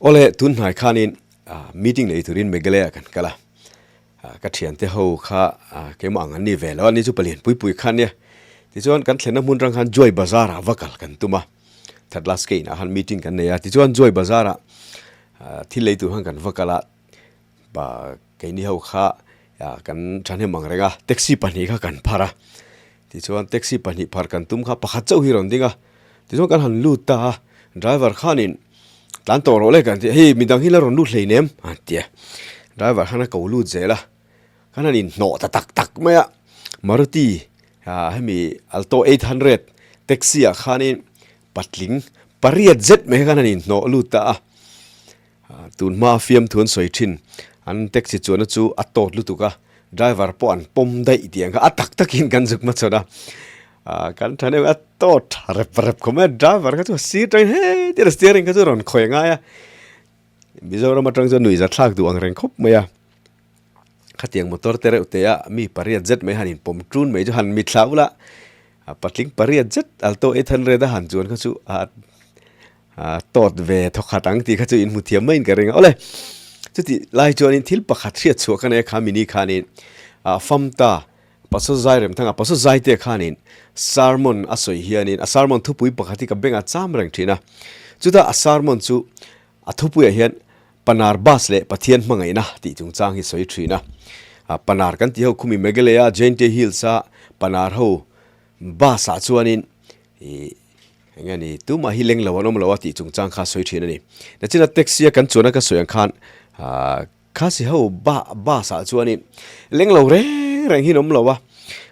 Awle, tun hnai khanin meeting nei turin Meghalaya kan kal a, ka thiante ho kha keimah ang an ni ve lo a, ni chu palian pui pui kha nia. Tichuan kan thlenna hmun rang khan Joy Bazar ah va kal kan tum a, third last ke inah khan meeting kan nei a, tichuan Joy Bazar ah thil lei tur khan kan va kal a, keini ho kha kan thahnem ang reng a, taxi pahnih kha kan phar a, tichuan taxi pahnih phar kan tum kha pakhat chauh hi rawn ding a. Tichuan kan han lut ta a, driver khanin tlan tawh rawh le kan ti a, hei midang hi la rawn lut hleinem a ti a, driver khan a ko lut zel a, khan han inhnawh ta tak tak mai a, Maruti ah hemi Alto 800 taxi ah khanin patling pariat zet mai khan han inhnawh lut ta a, tun hma fiamthu an sawi thin, an taxi chuanna chu a tawt lutuk a, driver pawh an pawm daih tih ang kha a tak takin kan zuk hmachhawn a. Kan tha neuh a tawt tha rep rep khawp mai a, driver kha chu a sir tangin hei tir a steering kha chu a rawn khawih ngai a, Mizoram atang chuan nuihza thlak duh ang reng khawp mai a, khatiang motor te reuh te a mi pariat zet mai han inpawm tun mai chu han mitthla ula, patling pariat zet Alto 800 a han chuan kha chu a tawt ve thawkhat ang tih kha chu inhmu thiam maiin ka ring a, awle chutih lai chuanin thil pakhat hriat chhuah ka nei a kha mini khanin famta Pastor Zai Remthanga, Pastor Zaite khanin sermon a sawi hianin a sermon thupui pakhat hi ka bengah cham reng thin a. Chutah a sermon chu a thupuiah hian Panar Bus leh Pathian hmangaihna tih chungchang hi sawi thin a. Panar kan tih ho khumi Meghalaya Jaintia Hills a Panar ho bus ah chuanin ih eng nge ni tumah hi leng lo an awm lo a tih chungchang kha sawi thin a ni. Nachina taxi a kan chuan a ka sawi ang khan ah Khasi ho bus ah chuanin leng lo reng reng hi an awm lo a,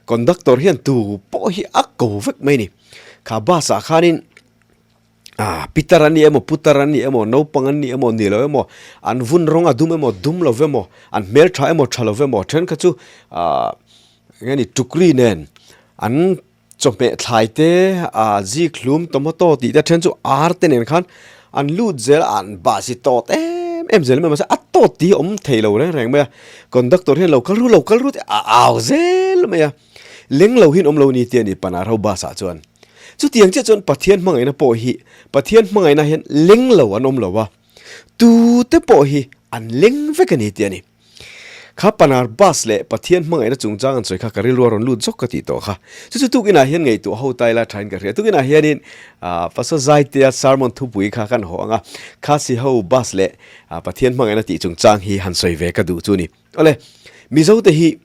conductor hian tu pawh hi a ko vek mai a ni. Kha bus ah khanin ah pitar an ni emaw putar an ni emaw naupang an ni emaw ni lo emaw an vun rawng a dum emaw dum lo emaw an hmeltha emaw tha lo emaw thenkhat chu ah eng nge ni tukri nen an Chawhmeh thlai te, zik hlum, tomato tih te then chu ar te nen khan an lut zel a, an bus hi tawt em em zel mai a, mahse a tawt tih hi a awm thei lo reng reng mai a, conductor hian lo kal ru lo kal ru tih a au zel mai a, leng lo hian awm lo ni tih a ni Panar ho bus ah chuan. Chutiang chiah chuan Pathian hmangaihna pawh hi Pathian hmangaihna hian leng lo an awm lo a, tute pawh hi an leng vek a ni tih a ni. Kha Panar bus leh Pathian hmangaihna chungchang an sawi kha ka rilru a rawn lut zawk ka tih tawh kha. Chu chu tukinah hian ngaihtuah ho ta ila thain ka hria. Tukinah hianin Pastor Zaitea sermon thupui kha kan haw ang a, Khasi ho bus leh Pathian hmangaihna tih chungchang hi han sawi ve ka duh chu ni. Awle, Mizote hi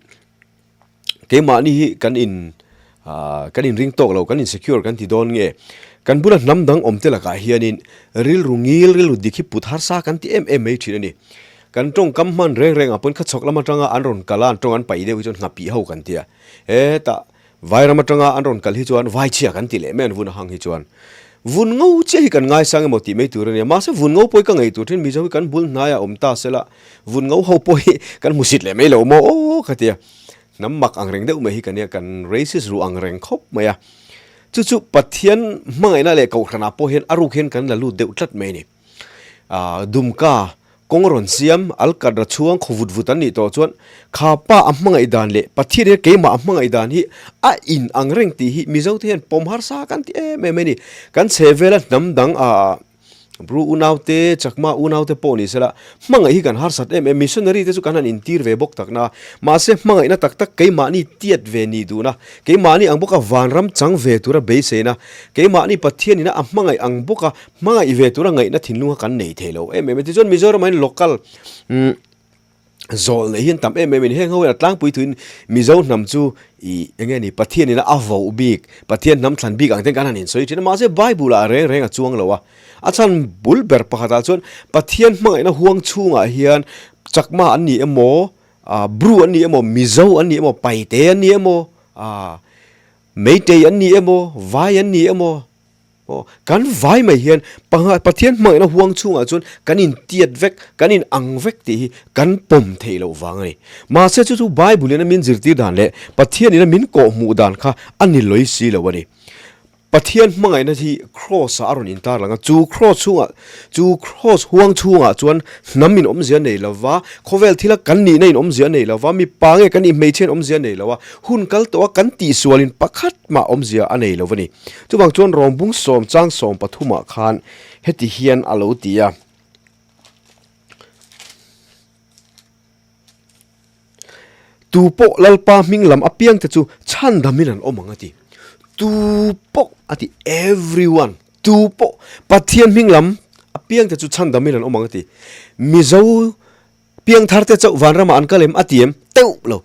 keimahni hi kan in kan inring tawk lo, kan insecure kan ti dawn nge? Kan bula hnam dang awm te lakah hianin rilru ngil, rilru dik hi put harsa kan ti em em mai thin a ni. Kan tawngkam hman reng reng ah pawn kha chhawk lam atanga an rawn kal a, an tawng an paih deuh hi chuan nghapih ho kan ti a. Hetah Vairam atanga an rawn kal hi chuan Vaichhia kan ti leh mai an vun a hang hi chuan. Vun ngo chiah hi kan ngaisang emaw tih mai tur a nia. Mahse vun ngo pawh hi ka ngaih tur thin Mizo hi kan bul hnaiah awm ta sela vun ngo ho pawh hi kan hmusit leh mai lo maw aw ka ti a. Hnam mak ang reng deuh mai hi ka nia kan racist ruh ang reng khawp mai a. Chu chu Pathian hmangaihna leh kohhranah pawh hian a ruk hian kan la lut deuh tlat mai a ni. Dumka kawng rawn siam, Alkatra chhuang khaw vut vut an nih tawh chuan kha pa a hmangaih dan leh Pathian hian keimah a hmangaih dan hi a in ang reng tih hi Mizote hian pawm harsa kan ti em em a ni. Kan chhe vela hnam dang ah Bru unaute, Chakma unaute pawh ni sela hmangaih hi kan harsat em em. Missionary te chu kan han intir ve bawk tak na. Mahse hmangaihna tak tak keimahni tiat ve ni duhna, keimahni ang bawka vanram chang ve tura beiseina, keimahni Pathianina a hmangaih ang bawka Hmangaih ve tura ngaihna thinlung kha kan nei thei lo em em a, tichuan Mizoramah hian local zawl neih hi an tam em em a ni, heng ho hian a tlangpui thuin Mizo hnam chu ih eng nge ni Pathian ina a voh bik, Pathian hnam thlan bik ang ten kan han insawi thin a, mahse Bible ah reng reng a chuang lo a, a chhan bul ber pakhatah chuan Pathian hmangaihna huang chhungah hian Chakma an ni emaw, Bru an ni emaw, Mizo an ni emaw, Paite an ni emaw, Meitei an ni emaw, Vai an ni emaw, Aw, kan vai mai hian panga Pathian hmangaihna huang chhungah chuan kan intiat vek, kan in ang vek tih hi kan pawm theih loh vang a ni. Mahse chu chu Bible in a min zirtir dan leh Pathian in a min kawhhmuh dan kha a ni lawih si lo a ni. Pathian hmangaihna hi Kraws ah a rawn intar lang a, chu Kraws chhungah, chu Kraws huang chhungah chuan hnam in awmzia nei lova, khawvel thila kan nihna in awmzia nei lova, mipa nge kan nih hmeichhia in awmzia nei lo a, hun kal tawh a kan tihsualin pakhat mah awmzia a nei lo a ni. Chuvang chuan rawngbung sawm chang sawm pathumah khan heti hian a lo ti a. Tu pawh Lalpa hming lam apiangte chu chhandamin an awm ang a ti. Tu pawh a ti, everyone, tu pawh Pathian hming lam apiangte chu chhandamin an awm ang a ti. Mizo piangtharte chauh vanramah an kal em a ti em? Teuh lo.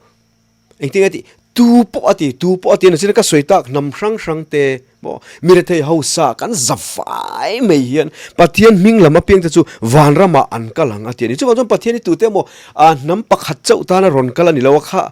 Engtin nge tih? Tu pawh a ti, tu pawh a ti a ni chuan ka sawi tak hnam hrang hrang te maw mi rethei hausa kan za fai mai hian Pathian hming lam apiang te chu vanramah an kal ang a ti a ni. Chuvang chuan Pathian hi tute emaw ah hnam pakhat chauh tana rawn kal a ni lo a kha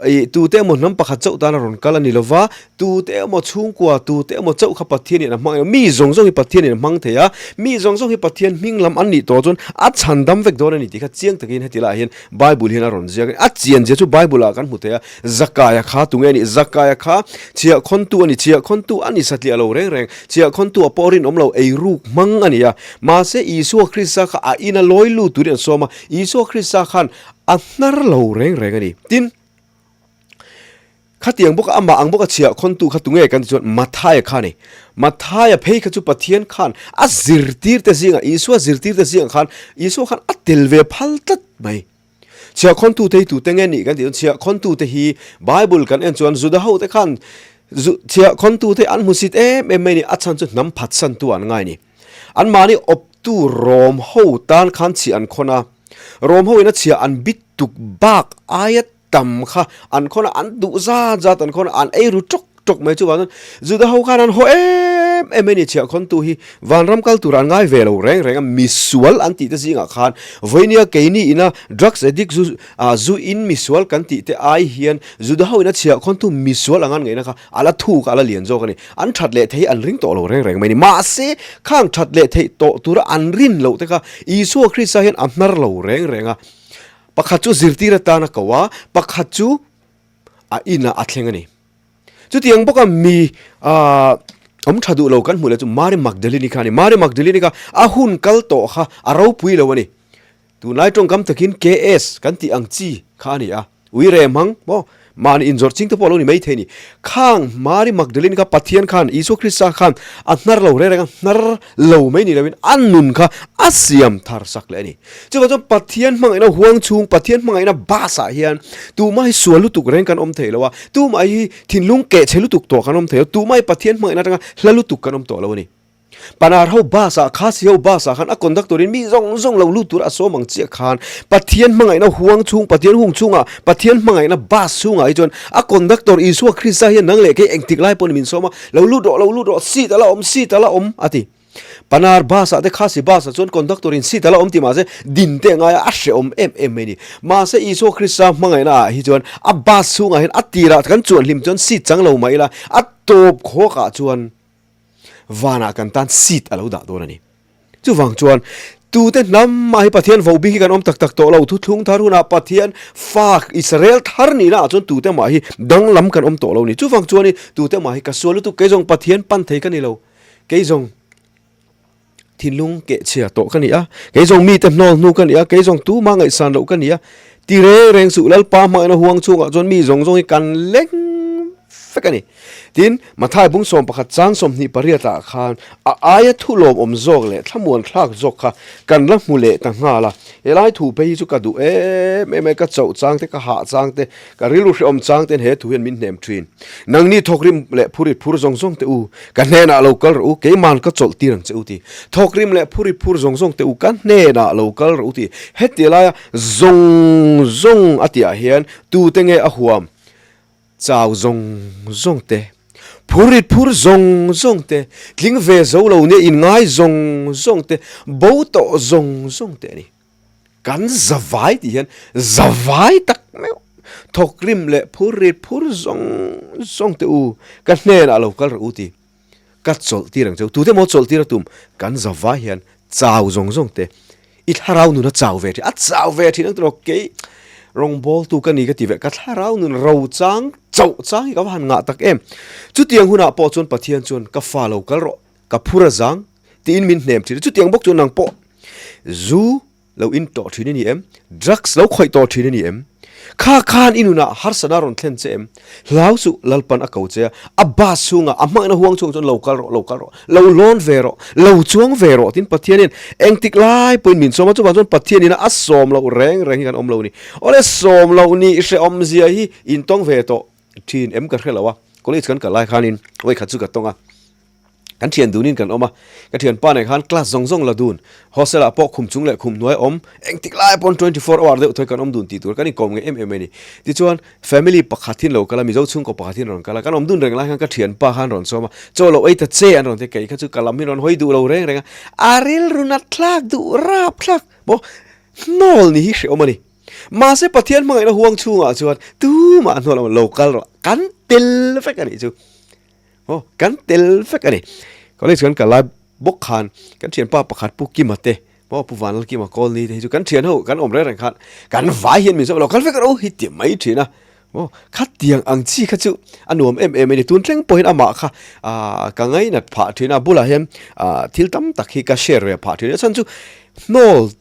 ih tute emaw hnam pakhat chauh tana rawn kal a ni lo va, tute emaw chhungkua tute emaw chauh kha Pathian in a hmang mi zawng zawng hi Pathian in a hmang thei a, mi zawng zawng hi Pathian hming lam an nih tawh chuan a chhandam vek dawn a ni tih kha chiang takin heti laiah hian Bible hian a rawn ziak a ni. A chianzia chu Bible ah kan hmu thei a, Zakaia kha tunge a nih? Zakaia kha chhiahkhawntu a ni, chhiahkhawntu a ni satliah lo reng reng, chhiahkhawntu a pawh rinawm lo, eiruk hmang a ni a. Mahse Isua Krista kha a ina lawi lut turin an sawm a, Isua Krista khan a hnar lo reng reng a ni. Tin. Khatiang bawka amah ang bawka chhiah khawntu kha tunge kan ti chuan Mathaia kha a ni. Mathaia phei kha chu Pathian khan a zirtirte zingah, Isua zirtirte zingah khan Isua khan a tel ve phal tlat mai. Chhiah khawntute hi tute nge nih kan tih chuan chhiah khawntute hi Bible kan en chuan Juda hote khan chhiah khawntute an hmusit em em mai a ni. A chhan chu hnam phatsantu an ngai a ni. Anmahni awptu Rom ho tan khan chhiah an khawn a, Rom hoin a chhiah an bit tuk bak aia tam kha an khawn a, an duh zat zat an khawn a, an ei ru tawk tawk mai chuvang chuan Juda ho khan an haw em em a ni chhiahkhawntu hi vanram kal tur an ngai ve lo reng reng a, misual an tih te zingah khan vawinia keini ina drugs addict zu ah zu in misual kan tih te ai hian Juda ho ina chhiahkhawntu misual ang an ngaihna kha a la thuk a, a la lian zawk a ni. An that leh thei an ring tawh lo reng reng mai a ni. Mahse khang that leh theih tawh tura an rin loh te kha Isua Krista hian a hnar lo reng reng a. Pakhat chu zirtir atan a ko a, pakhat chu a inah a thleng a ni. Chutiang bawka mi awm tha duh lo kan hmuh leh chu Mary Magdalene kha a ni. Mary Magdalene kha a hun kal tawh kha a ropui lo a ni. Tunlai tawngkam takin KS kan tih ang chi kha a ni a. Ui rem hmang maw? Mahni inzawrh ching te pawh a lo ni maithei a ni. Khang Mary Magdalene kha Pathian khan, Isua Krista khan a hnar lo reng reng a, hnar lo mai ni loin a nun kha a siam thar sak leh a ni. Chuvang chuan Pathian hmangaihna huang chhung, Pathian hmangaihna bus ah hian tumah hi sual lutuk reng kan awm thei lo a, tumah hi thinlung kehchhe lutuk tawh kan awm thei lo, tumah hi Pathian hmangaihna atanga hla lutuk kan awm tawh lo a ni. Panar ho bus ah, Khasi ho bus ah khan a conductor in mi zawng zawng lo lut tur a sawm ang chiah khan Pathian hmangaihna huang chhung, Pathian hung chhungah, Pathian hmangaihna bus chhungah hi chuan a conductor Isua Krista hian nang leh kei engtik lai pawhin min sawm a, lo lut rawh, lo lut rawh, seat a la awm, seat a la awm a ti. Panar bus ah te Khasi bus ah chuan conductor in seat a la awm ti mahse din te a ngai a, a hrehawm em em mai a ni. Mahse Isua Krista hmangaihna ah hi chuan a bus chhungah hian a tirah kan chuan hlim chuan seat chang lo mah ila a tawp khawkah chuan Vanah kan tan seat a lo dah dawn a ni. Chuvang chuan tute hnam mah hi Pathian vohbik hi kan awm tak tak tawh lo. Thuthlung thar hunah Pathian fa Israel thar nihna ah chuan tute mah hi danglam kan awm tawh lo a ni. Chuvang chuan tute mah hi ka sual lutuk kei zawng Pathian pan thei ka ni lo. Kei zawng thinlung kehchhia tawh ka ni a, kei zawng mite hnawl hnu ka ni a, kei zawng tuma ngaihsan loh ka ni a, ti reng reng suh Lalpa hmangaihna huang chhungah chuan mi zawng zawng hi kan leng vek a ni. Tin, Mathai bung 11 chang 28 ah khan a aia thu lawmawm zawk leh thlamuan thlak zawk kha kan la hmu leh ta nghal a. Helai thu phei hi chu ka duh em em a, ka chauh chang te, ka hah chang te, Ka rilru hrehawm chang ten he thu hian min hnem thin. Nangni thawkrim leh phurit phur zawng zawng te u, ka hnenah lo kal rawh u, keiman ka chawlh tir ang che u ti. Thawkrim leh phurit phur zawng zawng te u, ka hnenah lo kal rawh u ti. Heti laia zawng zawng a tihah hian tute nge a huam? Chau zawng zawng te, phurit phur zawng zawng te, tling ve zo lo nia inngai zawng zawng te, bo tawh zawng zawng te a ni. Kan zavai tih hian zavai tak meuh thawkrim leh phur rit phur zawng zawng te u ka hnenah lo kal rawh u ti ka chawlh tir ang che u tute maw chawlh tir a tum kan zavai hian chau zawng zawng te i thlarau nun a chau ve thin a chau ve thin ang tiraw kei rawngbawltu ka ni ka ti ve ka thlarau nun ro chang chauh chang hi ka va han ngah tak em chutiang hunah pawh chuan Pathian chuan ka fa lo kal rawh ka phur a zang tiin min hnem thin a chutiang bawk chu nang pawh zu lo in tawh thin a ni em drugs lo khawih tawh thin a ni em. Kha khan i nunah harsatna rawn thlen che em? Hlau suh, Lalpan a ko che a, a bus chhungah, a hmangaihna huang chhungah chuan lo kal rawh, lo kal rawh, lo lawn ve rawh, lo chuang ve rawh tiin Pathianin engtik lai pawhin min sawm a, chuvang chuan Pathianin a sawm loh reng reng hi kan awm lo a ni. Awle sawm loh nih hrehawmzia hi intawng ve tawh thin em ka hre lo a, college kan kal lai khanin vawikhat chu ka tawng a. Kan thian dunin kan awm a, ka thianpa nen khan class zawng zawng la dun, hostel ah pawh khum chung leh khum hnuai awm, engtik lai pawn 24 hour deuh thawi kan awm dun tih tur kan inkawm ngei em em a ni. Tichuan family pakhat hin lo kal a, Mizo chhungkaw pakhat hin rawn kal a, kan awm dun reng lai khan ka thianpa khan rawn sawm a, chaw lo ei ta che an rawn ti a, kei kha chu ka lam hi rawn hawi duh lo reng reng a, a rilru nat thlak duh rap thlak maw hnawl ni hi hrehawm a ni. Mahse Pathian hmangaihna huang chhungah chuan tumah hnawl awm lo kal rawh, kan tel vek a nih chu. Aw, kan tel vek a ni. College kan kal lai bawk khan kan thianpa pakhat Pu Kima te, maw Pu Vanlal Kima Kawlni te hi chu kan thian ho kan awm reng reng khan kan vai hian min zawh lo kal vek rawh u hi ti mai thin a. Maw khatiang ang chi kha chu a nuam em em a ni. Tun thleng pawhin amah kha ah ka ngainat phah thin a, bulah hian ah thil tam tak hi ka share ve phah thin a. Chhan chu hnawl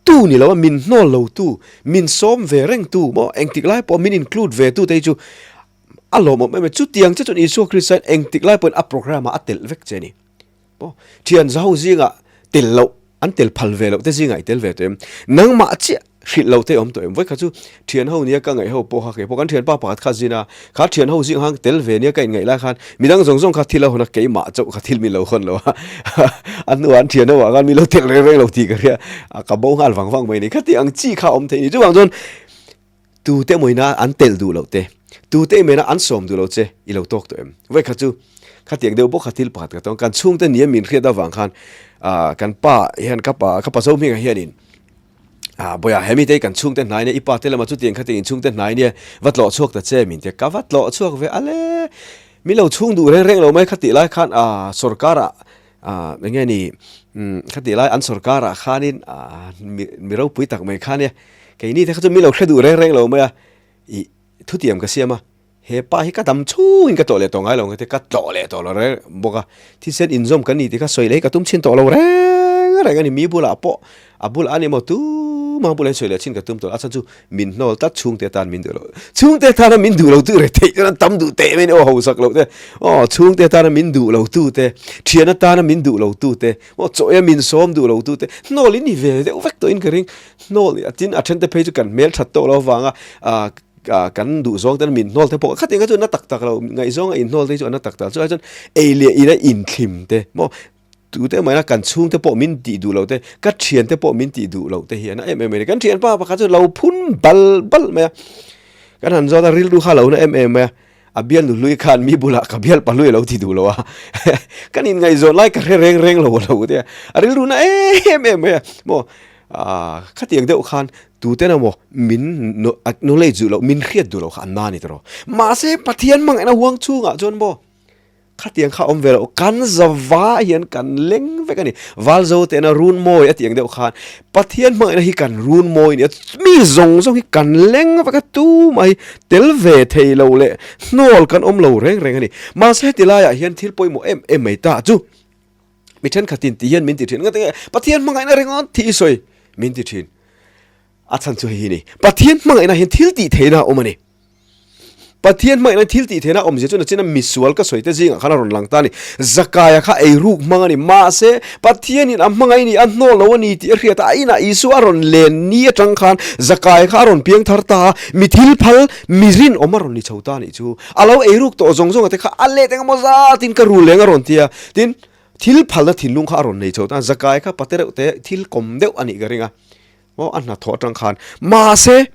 tu ni lo a, min hnawl lo tu, min sawm ve reng tu maw engtik lai pawh min include ve tu te hi chu A lawmawm em em, chutiang che chuan Isua Krista hian engtik lai pawhin a programme ah a telh vek che a ni. Maw? Thian zaho zingah tel loh, an tel phal ve loh te zingah i tel ve tawh em? Nangmah chiah hrilh loh te awm tawh em? Vawikhat chu thian ho nia ka ngaih ho pawh kha kei pawh kan thianpa pakhat kha zin a, kha thian ho zingah khan tel ve nia ka inngaih lai khan midang zawng zawng kha thil a hawn a, keimah chauh kha thil min lo hawn lo a, a hnuah an thian ho ah khan min lo tel reng reng lo tih ka hria, ka bo nghal vang vang mai a ni. Khati ang chi kha a awm thei a ni. Chuvang chuan Tute mawina an telh duh loh te, tute mena an sawm duh loh che i lo tawk tawh em? Vawikhat chu khatiang deuh bawk kha thil pakhat ka tawng, kan chhungte nia min hriat avang khan ah kan pa hian ka pa ka pa zo hmingah hianin ah bawiah he mite hi kan chhungte hnai nia i pa te lama chutiang khatiang in chhungte hnai nia va tlawh chhuak ta che min tia ka va tlawh chhuak ve ale min lo chhung duh reng reng lo mai khatih lai khan ah sorkar ah ah eng nge ni khatih lai an sorkar ah khanin ah mi ropui tak mai kha nia Keini te kha chu min lo hre duh reng reng lo mai a, ih thutiam ka siam a, he pa hi ka dam chhungin ka tlawh leh tawh ngai lo ang te ka tlawh leh tawh lo reng bawk a, thisen inzawm kan ni tih kha sawi leh hi ka tum chhin tawh lo reng reng a ni, mi bulah pawh a bulah a ni maw tumah bulah hian sawi leh chhin ka tum tawh lo, a chhan chu min hnawl tlat chhungte atan min duh lo, chhungte atana min duh lo tu reh theih chuan an tam duh teh mai a ni aw hausak loh te, aw chhungte atana min duh lo tu te, thian atana min duh lo tu te, aw chaw e min sawm duh lo tu te, hnawl in ni ve deuh vek tawhin ka ring. Hnawl nih a tin a then te phei chu kan hmel that tawh lo avanga ah kan duh zawng ten min hnawl te pawh khatiang kha chu na tak tak lo ngaihzawng a inhnawl te chu a na tak tak chu ai chuan ei leh in a inthlim te maw tute emaw kan chhung te pawh min tih duh loh te ka thian te pawh min tih duh loh te hi a na em em a ni kan thianpa pakhat chu lo phun bal bal mai a kan han zawt a rilru kha lo na em em mai a. A bial nu hlui khan mi bulah ka bial pa hlui a lo ti duh lo a, kan inngaihzawn lai ka hre reng reng lo a lo ti a, a rilru na em em mai a, maw khatiang deuh khan tuten emaw min acknowledge duh loh, min hriat duh loh kha an na a ni tawh. Mahse Pathian hmangaihna huang chhungah chuan maw Khatiang kha awm ve loh, kan zava hian kan leng vek a ni. Valzo tena run mawi a tih ang deuh khan Pathian hmangaihna hi kan run mawi a ni a, mi zawng zawng hi kan leng vek a, tumah hi tel ve thei lo leh hnawl kan awm lo reng reng a ni. Mahse heti laiah hian thil pawimawh em em mai ta chu mi thenkhatin tih hian min ti thin, engati nge Pathian hmangaihna ringawt hi i sawi min ti thin. A chhan chu hei hi a ni, Pathian hmangaihna hian thil tih theihna a awm a ni. Pathian hmangaihna thil tih theihna awmzia chu nachina misual ka sawi te zingah khan a rawn lang ta a ni. Zakaia kha eiruk hmang a ni. Mahse, Pathianin a hmangaih ni, a hnawl lo a ni tih a hriat a, a inah Isua a rawn len ni atang khan Zakaia kha a rawn piang thar ta a, mi thil phal, mi rinawm a rawn ni chho ta a nih chu. A lo eiruk tawh zawng zawng te kha a let engemaw zatin ka rul leng a rawn ti a. Tin, thil phalna thinlung kha a rawn nei chho ta a. Zakaia kha pate reuh te thil kawm deuh a nih ka ring a. Aw, a hnathawh atang khan. Mahse,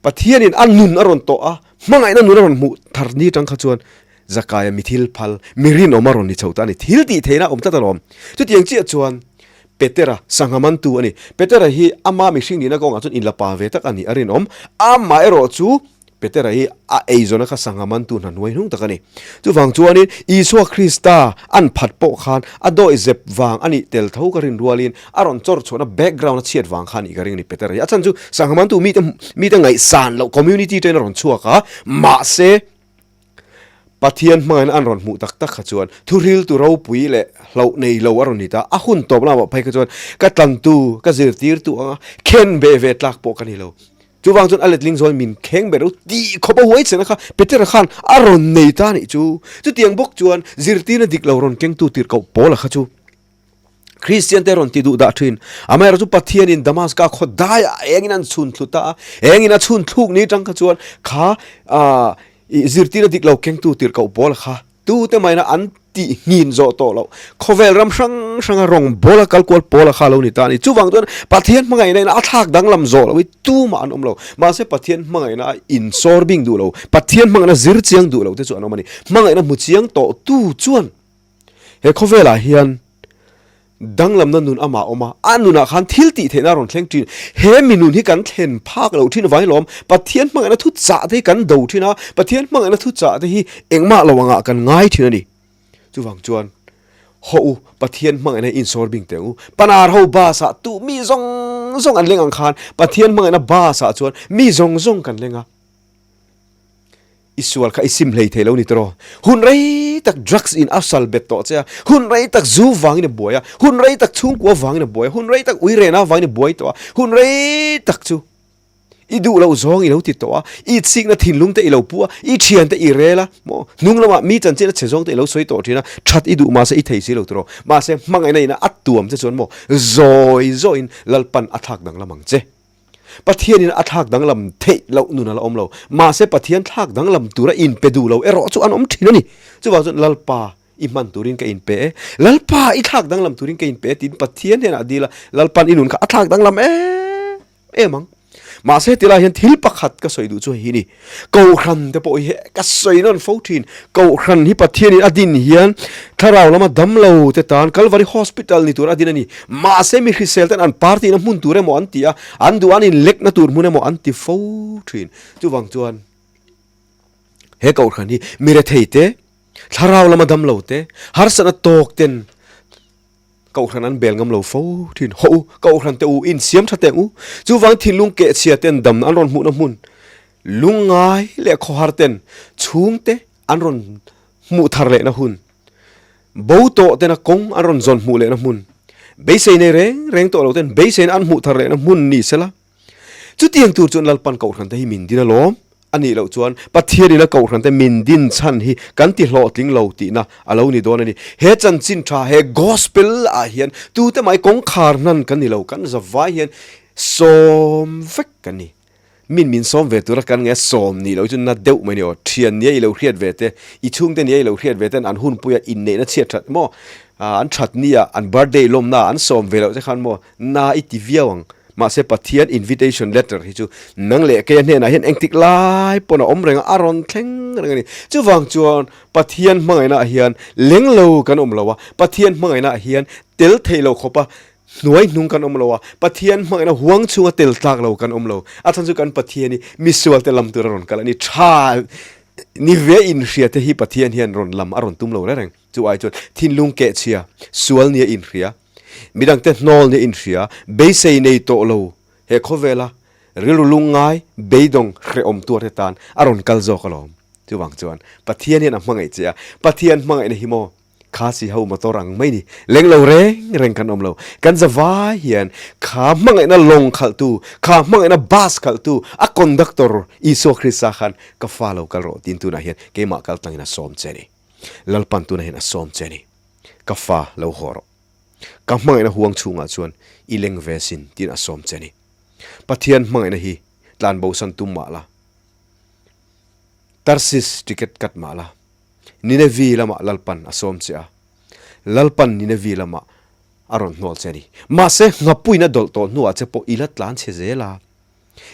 Pathianin a nun a rawn tawh a, hmangaihna nun a rawn hmuh thar ni atang kha chuan Zakaia mi thil phal, mi rinawm a rawn ni chho ta a ni. Thil tih theihna a awm tlat alawm. Chutiang chiah chuan Petera, sangha mantu a ni. Petera hi ama mihring nihna kawngah chuan inla pa ve tak a ni a rinawm. Amaherawh chu Petera hi a eizawna kha sangha mantu hna hnuai hnung tak a ni. Chuvang chuanin Isua Krista an phat pawh khan a dawi zep vang a nih tel tho ka rin rualin a rawn chawr chhuahna background a chhiat vang kha a nih ka ring a ni Petera hi. A chhan chu sangha mantu mite mite ngaihsan loh community te'n a rawn chhuak a, mahse Pathian hmangaihna an rawn hmuh tak tak kha chuan thuhriltu ropui leh hlauh nei lo a rawn ni ta. A hun tawp lamah phei kha chuan ka tlantu, ka zirtirtu anga khen beh ve tlak pawh ka ni lo. Chuvang chuan a letling zawn min kheng ber u tih khawp a huai chena kha Petera khan a rawn nei ta anih chu. Chutiang bawk chuan zirtirna dik lo rawn kengtu tirhkoh Paula kha chu Kristian te rawn ti duh dah thin. Amaherawhchu Pathianin Damaska khaw daiah engin an chhun thlu ta a, engin a chhun thluk ni tang kha chuan kha zirtirna dik lo kengtu tirhkoh Paula kha Tute maina an tih nghin zawh tawh loh. Khawvel ram hrang hranga rawng bawla kal kual pawla kha lo ni ta a ni. Chuvang chuan Pathian hmangaihna in a thlak danglam zawh loh hi tumah an awm lo. Mahse Pathian hmangaihna a insawr bing duh lo, Pathian hmangaihna zir chiang duh lo te chu an awm a ni. Hmangaihna hmu chiang tawh tu chuan he khawvelah hian Danglamna nun amah awm a, a nunah khan thil tih theihna a rawn thleng thin. He mi nun hi kan thlen phak loh thin avangin lawm, Pathian hmangaihna thu chah te hi kan do thin a, Pathian hmangaihna thu chah te hi engmah lo angah kan ngai thin a ni. Chuvang chuan, Haw u, Pathian hmangaihna hi insawr bing teh ang u. Panar ho bus ah tu mi zawng zawng an leng ang khan Pathian hmangaihna bus ah chuan mi zawng zawng kan leng a. I sual kha i sim hlei thei lo ni tawh. Hun rei tak drugs in a sal bet tawh che a, hun rei tak zu vangin a buai a, hun rei tak chhungkua vangin a buai a, hun rei tak ui rena vangin a buai tawh a, hun rei tak chu i duh loh zawng i lo ti tawh a, i chikna thinlung te i lo pu a, i thian te i rel a, maw hnung lamah mi chanchin a chhe zawng te i lo sawi tawh thin a, that i duh mahse i thei si lo tawh. Mahse hmangaihna ina a tuam che chuan maw zawi zawiin Lalpan a thlak danglam ang che. Pathianin a thlak danglam theih loh nun a la awm lo. Mahse Pathian thlak danglam tura inpe duh lo erawh chu an awm thin a ni. Chuvang chuan Lalpa i hman turin ka inpe e, Lalpa i thlak danglam turin ka inpe e tiin Pathian hnenah a dil a, Lalpan i nun kha a thlak danglam em em ang. Mahse heti lai hian thil pakhat ka sawi duh chu hei hi ni. Kohhran te pawh hi ka sawi nawn fo thin. Kohhran hi Pathianin a din hian thlarau lama damlo te tan Calvary Hospital ni tur a din a ni. Mahse mi hrisel ten an party na hmun tur emaw an ti a, an duh an inlekna tur hmun emaw an ti fo thin. Chuvang chuan he kohhran hi mi rethei te, thlarau lama damlo te, harsatna tawk ten Kohhran an bel ngam lo fo thin. Haw u, Kohhran te u, insiam tha teh u. Chuvang thinlung kehchhia ten damna an rawn hmuhna hmun, lungngai leh khawhar ten chhungte an rawn hmuh thar lehna hun, bo tawh tena kawng an rawn zawn hmuh lehna hmun, beisei nei reng reng tawh lo ten beiseina an hmuh thar lehna hmun ni sela. Chutiang tur chuan Lalpan Kohhran te hi min din alawm a nih loh chuan Pathianin a Kohhran te min din chhan hi kan ti hlawhtling lo tihna a lo ni dawn a ni. He chanchin tha, he Gospel ah hian tute mai kawngkhar hnan kan ni lo, kan zavai hian sawm vek kan ni. Min min sawm ve tura kan nge sawm nih loh chu na deuh mai ni aw. Thian nia i lo hriat ve te, i chhungte nia i lo hriat ve ten an hunpuia inneihna chhiat that maw, an that nia an birthday lawmna an sawm ve loh che khan maw na i ti viau ang. Mahse Pathian invitation letter hi chu nang leh keia hnenah hian engtik lai pawn a awm reng a, a rawn thleng reng a ni. Chuvang chuan Pathian hmangaihnaah hian leng lo kan awm lo a, Pathian hmangaihnaah hian tel theih lo khawpa Hnuai hnung kan awm lo a, Pathian hmangaihna huang chhunga tel tlak lo kan awm lo. A chhan chu kan Pathian hi misual te lam tur a rawn kal a ni. Tha ni ve inhria te hi Pathian hian rawn lam a rawn tum lo reng reng. Chu ai chuan thinlung kehchhia, sual nia inhria, midangte hnawl nia inhria, beisei nei tawh lo he khawvela rilru lungngai, beidawng hrehawm tuar te tan a rawn kal zawk alawm. Chuvang chuan Pathian hian a hmangaih che a, Pathian hmangaihna hi maw Khasi ho motor ang mai ni. Leng lo reng reng kan awm lo. Kan zavai hian kha hmangaihna lawng khalhtu, kha hmangaihna bus khalhtu, a conductor Isua Krista khan ka fa lo kal rawh tiin tunah hian keimah kal tlangin a sawm che a ni. Lalpan tunah hian a sawm che a ni. Ka fa lo haw rawh. Ka hmangaihna huang chhungah chuan i leng ve sin tiin a sawm che a ni. Pathian hmangaihna hi tlanbosan tum mah la, Tarsis ticket cut mah la, Ninevi lamah Lalpan a sawm che a, Lalpan Ninevi lamah a rawn hnawl che a ni. Mahse, nghapuina dawlh tawh hnuah che pawh i la tlan chhe zel a.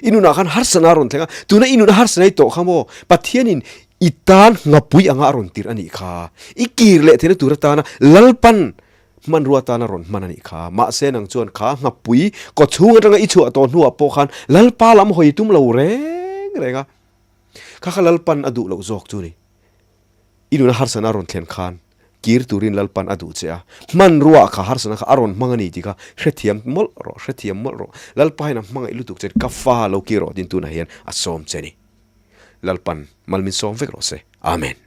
I nunah khan harsana a rawn thleng a, tuna i nuna harsana i tawh kha maw? Pathianin i tan nghapui anga a rawn tirh a nih kha. I kir leh theihna tur atana Lalpan hmanrua atana rawn hman a nih kha. Mahse, nang chuan kha nghapui kawchhung atanga i chhuah tawh hnuah pawh khan Lalpa lam hawi tum lo reng reng a. Kha kha Lalpan a duh loh zawk chu ni. I nuna harsana a rawn thlen khan kir turin Lalpan a duh che a, hmanrua kha harsana kha a rawn hmang a ni tih kha hrethiam mawlh rawh, hrethiam mawlh rawh. Lalpa hian a hmangaih lutuk che, ka fa lo kir rawh tin tunah hian a sawm che a ni. Lalpan mal min sawm vek rawh se. Amen.